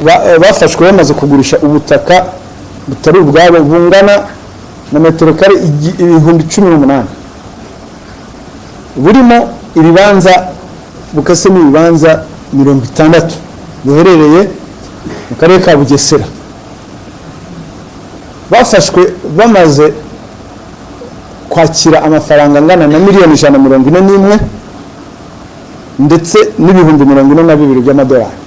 Bafashwe bamaze kugurisha ubutaka butari ubwabo bungana na metero kare 18,000, burimo ibibanza, bukasemo ibibanza 60, buherereye mu karere ka Bugesera. Bafashwe bamaze kwakira amafaranga angana na miliyoni 141 ndetse n'42,000 by'amadolari.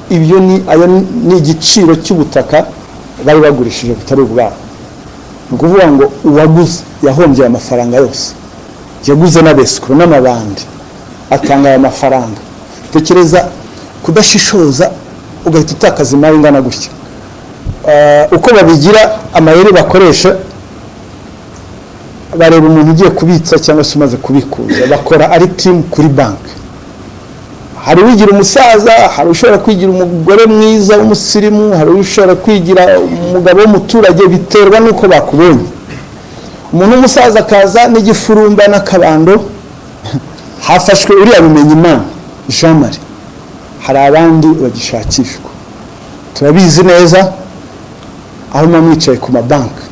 Ibyo ni ayo ni igiciro cy'ubutaka bari bagurishije butari ubwabo. Ni ukuvuga ngo uwaguze yahombye aya mafaranga yose, yaguze n'abesikuru n'amabandi atanga aya mafaranga. Tekereza kudashishoza ugahita utakaza imari ingana gutya. Uko babigira, amayeri bakoresha, bareba umuntu ugiye kubitsa cyangwa se umaze kubikuza, bakora ari team kuri banki. Hari uwigira umusaza, hari ushobora kwigira umugore mwiza w'umusirimu, hari ushobora kwigira umugabo w'umuturage, biterwa n'uko bakubonye. Umuntu w'umusaza akaza n'igifurumba n'akabando. Hafashwe uriya Bimenyimana Jean Marie, hari abandi bagishakishwa. Turabizi neza aho muba mwicaye ku mabanki,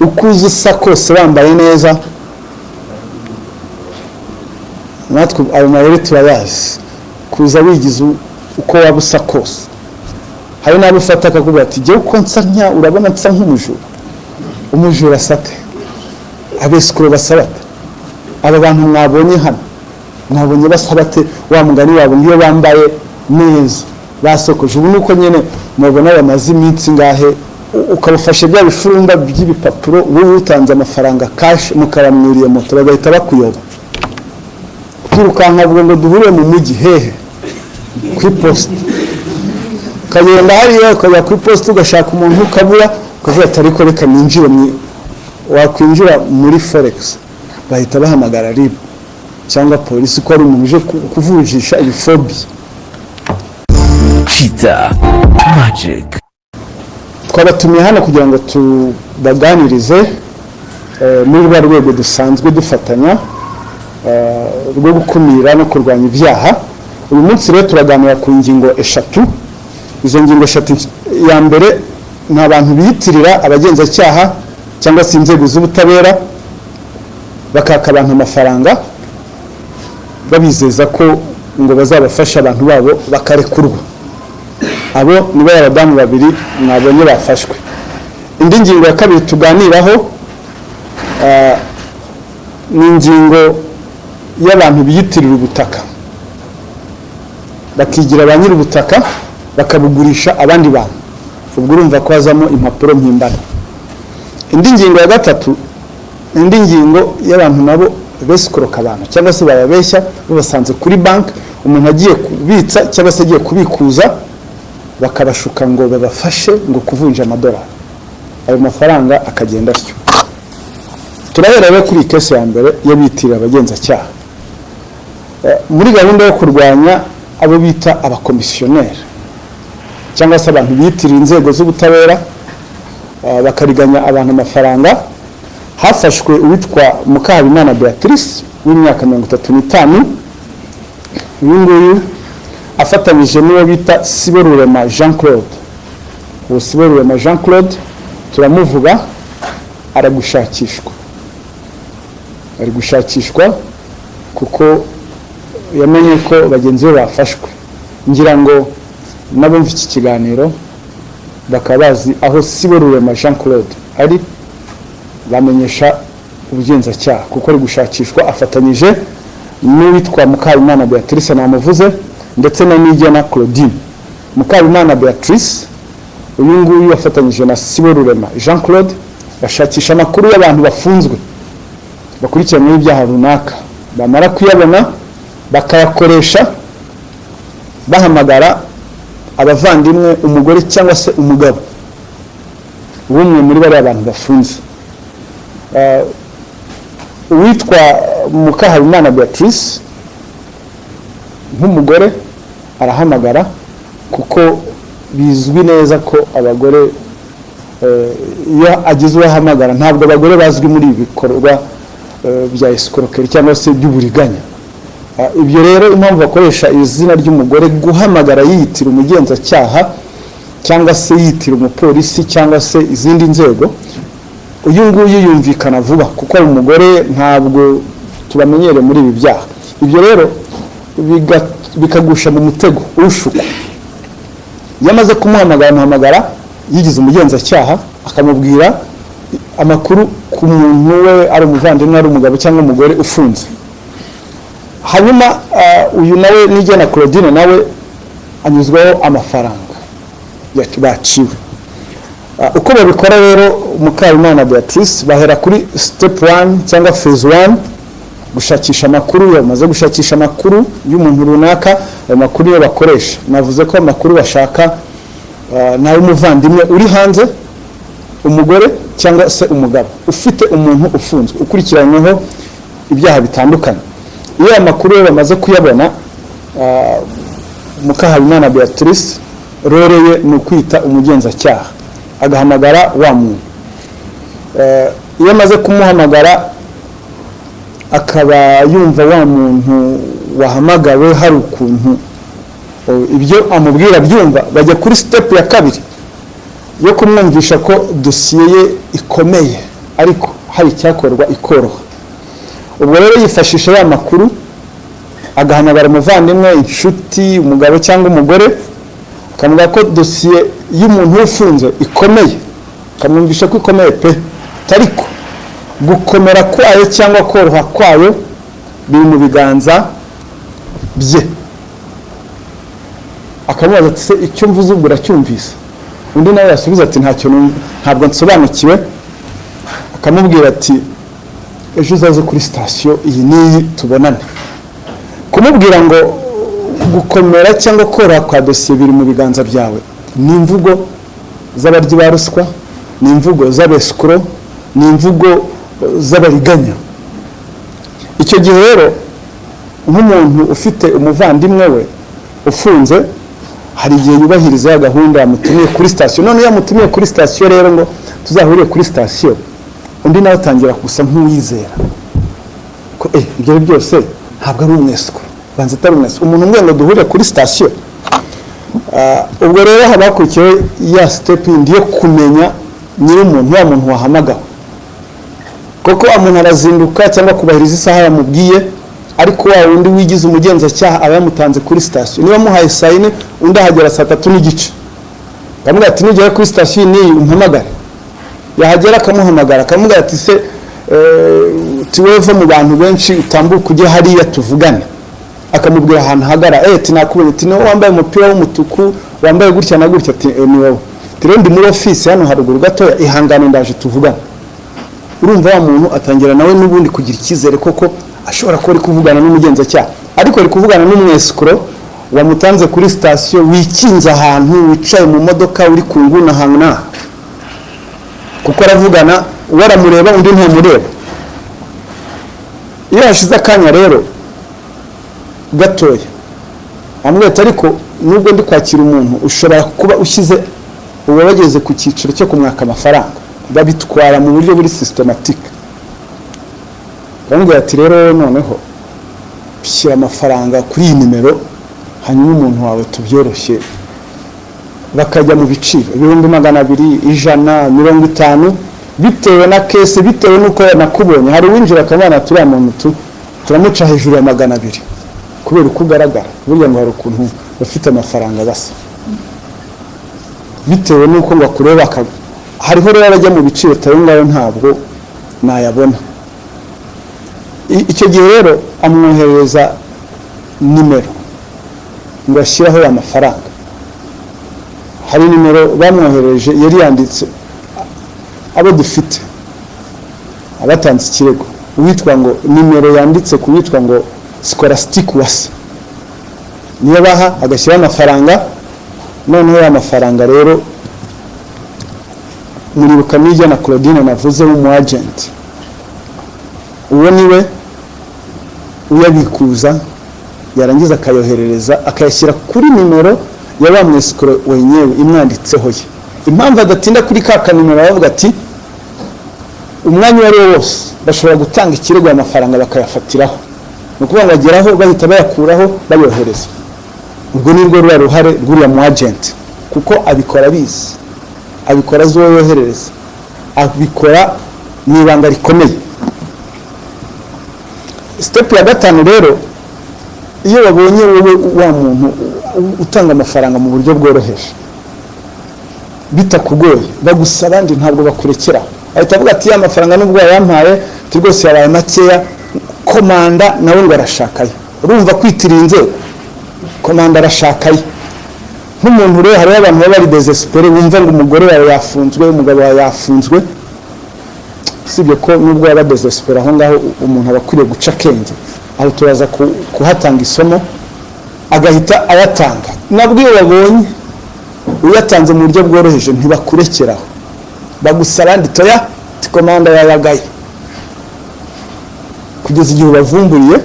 uko uza usa kose, wambaye neza, natwe ayo mayeri turayazi. Kuza wigize uko waba usa kose, hari n'abo ufata akakubwira ati: "Jyewe uko nsa ntya, urabona nsa nk'umujura?" Umujura asate, abesikuro basabate. Aba bantu mwabonye hano, mwabonye basabate wa mugani wabo, iyo bambaye neza, basokoje. Ubu nuko nyine mubona bamaze iminsi ngahe, ukabafashe bya bifurumba by'ibipapuro, wowe utanze amafaranga cash, mukabamwuriye moto, bagahita bakuyoba, ukirukanka, avuga ngo duhurire mu mujyi. Hehe? Ku iposita. Ukagenda hariya, ukajya ku iposita, ugashaka umuntu ukabura, ukavuga ati: "Ariko reka ninjire mu." Wakwinjira muri forex, bahita bahamagara RIB cyangwa polisi ko ari umuntu uje kuvunjisha ibifobi. Cheetah Magic. Twabatumiye hano kugira ngo tubaganirize muri rwa rwego dusanzwe dufatanya rwo gukumira no kurwanya ibyaha. Uyu munsi rero turaganira ku ngingo eshatu. Izo ngingo eshatu, iya mbere ni abantu biyitirira abagenzacyaha cyangwa se inzego z'ubutabera, bakaka abantu amafaranga babizeza ko ngo bazabafasha abantu babo bakarekurwa. Abo ni bo abadamu babiri mwabonye bafashwe. Indi ngingo ya kabiri tuganiraho ni ingingo y'abantu biyitirira ubutaka, bakigira ba nyir'ubutaka, bakabugurisha abandi bantu. Ubwo urumva ko hazamo impapuro mpimbano. Indi ngingo ya gatatu, indi ngingo y'abantu nabo besikoroka abantu cyangwa se bababeshya babasanze kuri banki, umuntu agiye kubitsa cyangwa se agiye kubikuza, bakabashuka ngo babafashe ngo kuvunja amadolari, ayo mafaranga akagenda atyo. Turahera rero kuri iyi case ya mbere y'abitirira abagenzacyaha. Muri gahunda yo kurwanya abo bita abakomisiyoneri cyangwa se abantu biyitirira inzego z'ubutabera, bakariganya abantu amafaranga, hafashwe uwitwa Mukahabimana Beatrice w'imyaka 35. Uyu nguyu afatanyije n'uwo bita Siborurema Jean Claude. Uwo Siborurema Jean Claude turamuvuga, aragushakishwa, ari gushakishwa kuko yamenye ko bagenzi be bafashwe. Ngira ngo n'abumva iki kiganiro bakaba bazi aho Siborurema Jean Claude ari, bamenyesha ubugenzacyaha kuko ari gushakishwa, afatanyije n'uwitwa Mukahabimana Beatrice namuvuze, ndetse na Nigena Claudine. Mukahabimana Beatrice uyu nguyu afatanyije na Siborurema Jean Claude bashakisha amakuru y'abantu bafunzwe bakurikiranyweho ibyaha runaka, bamara kuyabona bakayakoresha bahamagara abavandimwe, umugore cyangwa se umugabo w'umwe muri bariya bantu bafunze. Uwitwa Mukahabimana Beatrice nk'umugore arahamagara, kuko bizwi neza ko abagore iyo agize uwo ahamagara, ntabwo abagore bazwi muri ibi bikorwa bya escroquerie cyangwa se by'uburiganya. Ibyo rero, impamvu bakoresha izina ry'umugore guhamagara yiyitira umugenzacyaha cyangwa se yitira umupolisi cyangwa se izindi nzego, uyu nguyu yumvikana vuba kuko ari umugore, ntabwo tubamenyereye muri ibi byaha. Ibyo rero bikagusha mu mutego ushukwa. Iyo amaze kumuhamagara, amuhamagara yigize umugenzacyaha, akamubwira amakuru ku muntu we, ari umuvandimwe, ari umugabo cyangwa umugore ufunze. Hanyuma uyu nawe Nigena Claudine nawe anyuzwaho amafaranga baciwe. Uko babikora rero, Mukahabimana Beatrice, bahera kuri step one cyangwa phase one, gushakisha amakuru. Iyo bamaze gushakisha amakuru y'umuntu runaka, ayo makuru iyo bakoresha, navuze ko amakuru bashaka ni ay'umuvandimwe uri hanze, umugore cyangwa se umugabo ufite umuntu ufunzwe ukurikiranyweho ibyaha bitandukanye. Iyo aya makuru rero bamaze kuyabona, Mukahabimana Beatrice role ye ni ukwita umugenzacyaha, agahamagara wa muntu. Iyo amaze kumuhamagara, akaba yumva wa muntu wahamagawe hari ukuntu ibyo amubwira byumva, bajya kuri step ya kabiri yo kumwumvisha ko dosiye ye ikomeye ariko hari icyakorwa ikoroha. Ubwo rero yifashisha ya makuru, agahamagara umuvandimwe, inshuti, umugabo cyangwa umugore, akamubwira ko dosiye y'umuntu ufunze ikomeye, akamwumvisha ko ikomeye pe, ariko gukomera kwayo cyangwa koroha kwayo biri mu biganza bye. Akamubaza ati: "Se icyo mvuze ubwo uracyumvise?" Undi nawe yasubiza ati: "Ntacyo numva, ntabwo nsobanukiwe." Akamubwira ati: "Ejo uzaze kuri sitasiyo iyi n'iyi tubonane." Kumubwira ngo gukomera cyangwa koroha kwa dosiye biri mu biganza byawe ni imvugo z'abaryi ba ruswa, ni imvugo z'abesikoro, ni imvugo z'abariganya. Icyo gihe rero, nk'umuntu ufite umuvandimwe we ufunze, hari igihe yubahiriza ya gahunda yamutumiye kuri sitasiyo. None iyo yamutumiye kuri sitasiyo rero ngo tuzahurire kuri sitasiyo, undi nawe atangira gusa nk'uwizera ko ibyo ari byose ntabwo ari umwesikoro, banza atari umwesikoro, umuntu umwe ngo duhure kuri sitasiyo. Ubwo rero haba hakurikiyeho ya step yindi yo kumenya nyir'umuntu, wa muntu wahamagawe koko. Wa muntu arazinduka cyangwa kubahiriza isaha yamubwiye, ariko wa wundi wigize umugenzacyaha aba yamutanze kuri sitasiyo. Niba amuhaye saa 4, undi ahagera saa 3:30, akamubwira ati: "Nugera kuri sitasiyo n'iyi umpamagare." Yahagera akamuhamagara, akamubwira ati: "Se tiweva mu bantu benshi, utambuke ujye hariya tuvugane." Akamubwira ahantu ahagara. Ati: "Nakubonye." Ati: "Niwowe wambaye umupira w'umutuku, wambaye gutya na gutya?" Ati: "Ni wowe." Ati: "Rero ndi muri ofisi hano haruguru gatoya, ihangane ndaje tuvugane." Urumva wa muntu atangira nawe n'ubundi kugira icyizere koko ashobora kuba ari kuvugana n'umugenzacyaha, ariko ari kuvugana n'umwesikoro wamutanze kuri sitasiyo, wikinze ahantu, wicaye mu modoka, uri ku nguni ahantu n'aha, kuko aravugana uwo aramureba, undi ntamureba. Iyo hashize akanya rero gatoya, amubwira ati: "Ariko nubwo ndi kwakira umuntu, ushobora kuba ushyize." Uba bageze ku cyiciro cyo kumwaka amafaranga, babitwara mu buryo buri systématique. Bamubwira ati: "Rero wowe noneho shyira amafaranga kuri iyi nimero, hanyuma umuntu wawe tubyoroshye." Bakajya mu biciro, 200,000, 100, 50, bitewe na case, bitewe n'uko yanakubonye. Hari uwinjira akabona turiya muntu turamuca hejuru ya 200 kubera uko ugaragara. Burya ngo hari ukuntu bafite amafaranga basa, bitewe n'uko ngo akureba. Hariho rero abajya mu biciro, ayo ngayo ntabwo nayabona. Icyo gihe rero amwoherereza nimero ngo ashyireho ya mafaranga. Hari nimero bamwoherereje yari yanditse abo dufite abatanze ikirego, uwitwa ngo nimero yanditse ku witwa ngo Scholastique Uwase, niyo baha, agashyiraho amafaranga. Noneho ya mafaranga rero, muribuka Nigena Claudine navuze w'umu agent, uwo niwe uyabikuza, yarangiza akayoherereza, akayashyira kuri nimero ya wa mwesikoro wenyewe imwanditseho ye. Impamvu adatinda kuri ka kanimero, bavuga ati umwanya uwo ari wo wose bashobora gutanga ikirego, aya mafaranga bakayafatiraho. Ni ukuvuga ngo ageraho bahita bayakuraho bayohereza. Ubwo ni rwo ruriya ruhare rw'uriya mu agent, kuko abikora abizi, abikora azi uwo yoherereza, abikora mu ibanga rikomeye. Step ya gatanu rero, iyo babonye wowe wa muntu utanga amafaranga mu buryo bworoheje bitakugoye, bagusaba abandi, ntabwo bakurekera. Ahita avuga ati: "Ya mafaranga nubwo wayampaye, ati rwose yabaye makeya, komanda nawe ngo arashakayo." Urumva kwitirira inzego, komanda arashakayo. Nk'umuntu rero, hariho abantu baba bari désespérés, wumva ngo umugore wawe yafunzwe, umugabo wawe yafunzwe. Usibye ko nubwo waba désespéré, aho ngaho umuntu aba akwiriye guca akenge. Aho turaza kuhatanga isomo. Agahita ayatanga. Nabwo iyo babonye uyatanze mu buryo bworoheje, ntibakurekeraho, bagusaba andi toya, komanda yayagaye, kugeza igihe ubavumburiye.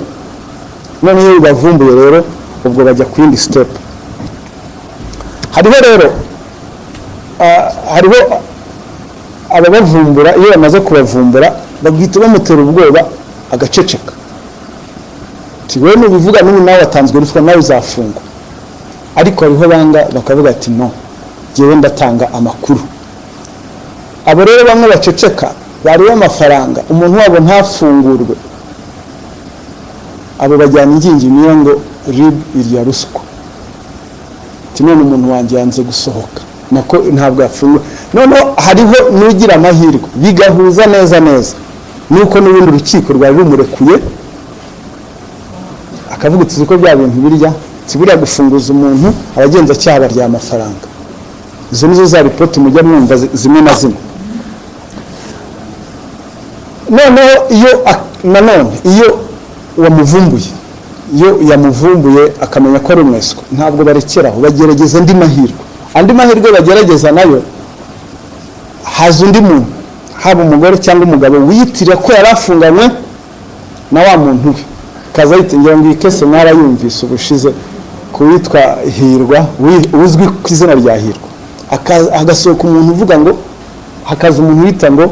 Noneho iyo ubavumbuye rero, ubwo bajya ku yindi step. Hariho rero hariho ababavumbura. Iyo bamaze kubavumbura, bagahita bamutera ubwoba agaceceka, ati: "Wowe nubivuga n'ubu nawe watanzwe ruswa, nawe uzafungwa." Ariko hariho banga, bakavuga ati: "No, jyewe ndatanga amakuru." Abo rero bamwe baceceka bariho amafaranga, umuntu wabo ntafungurwe, abo bajyana ingingimira ngo RIB irya ruswa, ati: "None umuntu wanjye yanze gusohoka, nako ntabwo yafunguwe." Noneho hariho n'ugira amahirwe bigahuza neza neza nuko n'ubundi urukiko rwari rumurekuye, akavuga uti: "Ko bya bintu birya si buriya gufunguza umuntu, abagenzacyaha barya amafaranga." Izo nizo za ripoti mujya mwumva zimwe na zimwe. Noneho iyo nanone iyo wamuvumbuye, iyo yamuvumbuye akamenya ko ari umwescroc, ntabwo barekeraho, bagerageza andi mahirwe. Andi mahirwe bagerageza nayo, haza undi muntu, haba umugore cyangwa umugabo, wiyitirira ko yari afunganywe na wa muntu we, kaza yita. Ngira ngo iyi case mwarayumvise ubushize ku witwa Hirwa, uzwi ku izina rya Hirwa. Hagasohoka umuntu uvuga ngo, hakaza umuntu wita ngo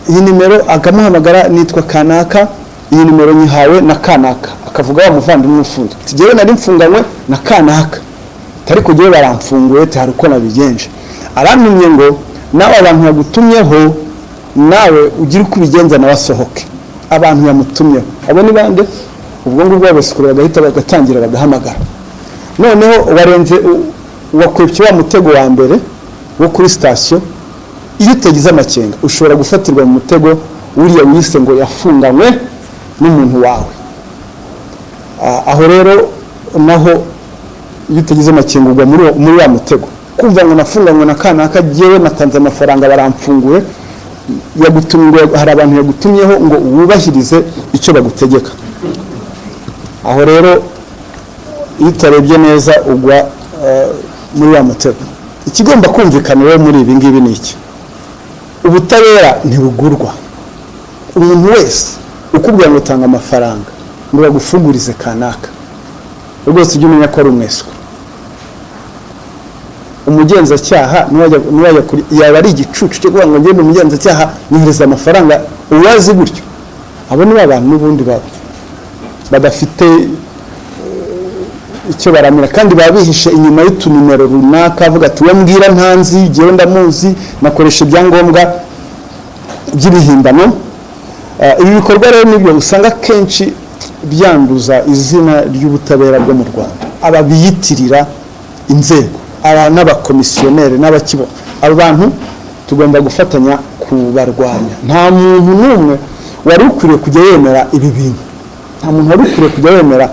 iyi nimero, akamuhamagara: "Nitwa kanaka, iyi nimero nyihawe na kanaka." Akavuga wa muvandimwe ufunzwe, ati: "Jyewe nari mfunganywe na kanaka, ariko jyewe baramfunguye, ati hari uko nabigenje, arantumye ngo nawe abantu bagutumyeho, nawe ugire uko ubigenza nawe asohoke." Abantu yamutumyeho abo ni bande? Ubwo ngubwo abasikuru bagahita bagatangira bagahamagara. Noneho warenze wakwepye wa mutego wa mbere wo kuri sitasiyo. Iyo utagize amakenga, ushobora gufatirwa mu mutego wuriya wise ngo yafunganywe n'umuntu wawe. Aho rero naho iyo utagize amakenga, ugwa muri wa mutego, kumva ngo nafunganywe na kanaka, jyewe natanze amafaranga baramfunguye. Yagutumye ngo hari abantu yagutumyeho ngo wubahirize icyo bagutegeka. Aho rero iyo utarebye neza, ugwa muri wa mutego. Ikigomba kumvikana rero muri ibi ngibi ni iki: ubutabera ntibugurwa. Umuntu wese ukubwira ngo tanga amafaranga ngo bagufungurize kanaka, rwose ujye umenya ko ari umwescroc. Umugenzacyaha niwajya kuri, yaba ari igicucu cyo kuvuga ngo ngende umugenzacyaha nyohereza amafaranga. Uwazi gutyo, abo ni abantu n'ubundi badafite icyo baramira, kandi baba bihishe inyuma y'utunimero runaka, avuga ati: "We mbwira ntanzi, jyewe ndamuzi, nakoresha ibyangombwa by'ibihimbano." Ibi bikorwa rero nibyo usanga akenshi byanduza izina ry'ubutabera bwo mu Rwanda. Aba biyitirira inzego, aba n'abakomisiyoneri n'abakibo, abo bantu tugomba gufatanya kubarwanya. Nta muntu n'umwe wari ukwiriye kujya yemera ibi bintu. Nta muntu wari ukwiriye kujya yemera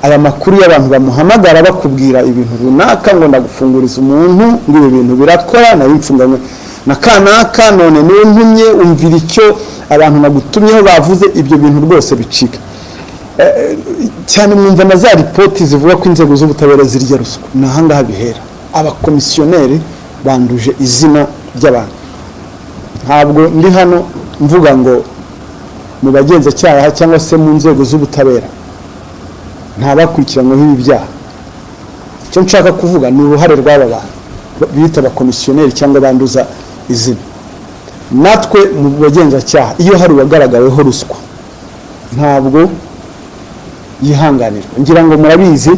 aya makuru y'abantu bamuhamagara bakubwira ibintu runaka, ngo ndagufunguriza umuntu, ngo ibi bintu birakora, nari mfunganywe na kanaka, none niwe ntumye, umvira icyo abantu nagutumyeho bavuze. Ibyo bintu rwose bicika cyane. Mwumva na za ripoti zivuga ko inzego z'ubutabera zirya ruswa, ni ahangaha bihera. Abakomisiyoneri banduje izina ry'abantu. Ntabwo ndi hano mvuga ngo mu bagenzacyaha cyangwa se mu nzego z'ubutabera nta bakurikiranyweho ibi byaha. Icyo nshaka kuvuga ni uruhare rw'aba bantu bita abakomisiyoneri cyangwa banduza izina. Natwe mu bagenzacyaha, iyo hari uwagaragaweho ruswa, ntabwo Yihanganirwa. Ngira ngo murabizi.